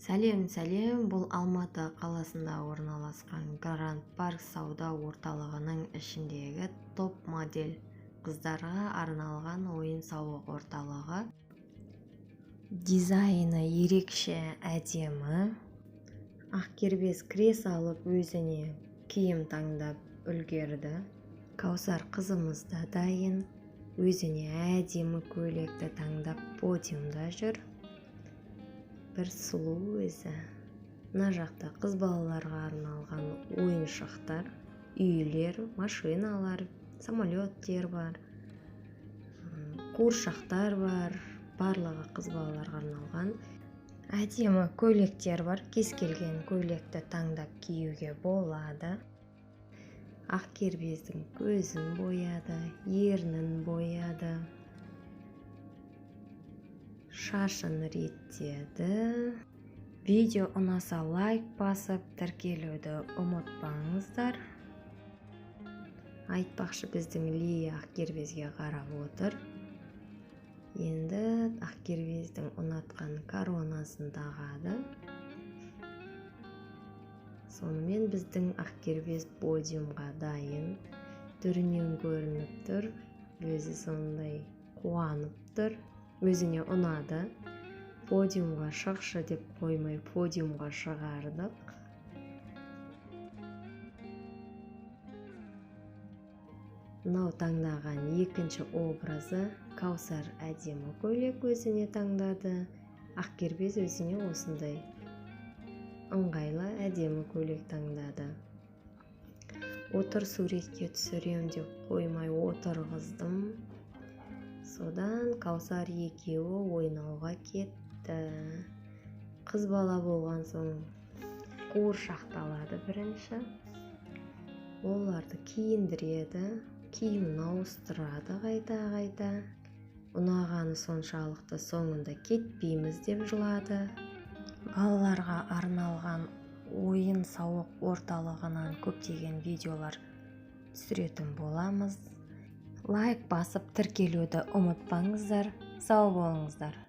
Сәлем, сәлем! Бұл Алматы қаласында орналасқан Гранд Парк сауда орталығының ішіндегі топ модель қыздарға арналған ойын-сауық орталығы. Дизайны ерекше әдемі. Ақкербез кіре салып өзіне киім таңдап үлгерді. Каусар қызымыз да дайын. Өзіне әдемі көйлекті таңдап подиумда жүр. Бір сұлу өзі. Мына жақта қыз балаларға арналған ойыншықтар, үйлер, машиналар, самолеттер бар, қуыршақтар бар, барлығы қыз балаларға арналған. Әдемі көйлектер бар, кез келген көйлекті таңдап киюге болады. Ақкербездің көзін бояды, ернін бояды, шашын реттеді. Видео ұнаса лайк басып, тіркелуді ұмытпаңыздар. Айтпақшы, біздің Лия Ақкербезге қарап отыр. Енді Ақкербездің ұнатқан коронасын тағады. Сонымен біздің Ақкербез подиумға дайын. Түрінен көрініп тұр, өзі сондай қуанып тұр. Өзіне ұнады. Подиумға шықшы деп қоймай подиумға шығардық. Мынау таңдаған екінші образы. Каусар әдемі көйлек өзіне таңдады. Ақкербез өзіне осындай ыңғайлы әдемі көйлек таңдады. Отыр, суретке түсірем деп қоймай отырғыздым. Содан Каусар екеуі ойнауға кетті. Қыз бала болған соң қуыршақталады бірінші. Оларды киіндіреді, киімін ауыстырады қайта-қайта. Ұнағаны соншалықты соңында кетпейміз деп жылады. Балаларға арналған ойын-сауық орталығынан көптеген видеолар түсіретін боламыз. Лайк басып тіркелуді ұмытпаңыздар. Сау болыңыздар.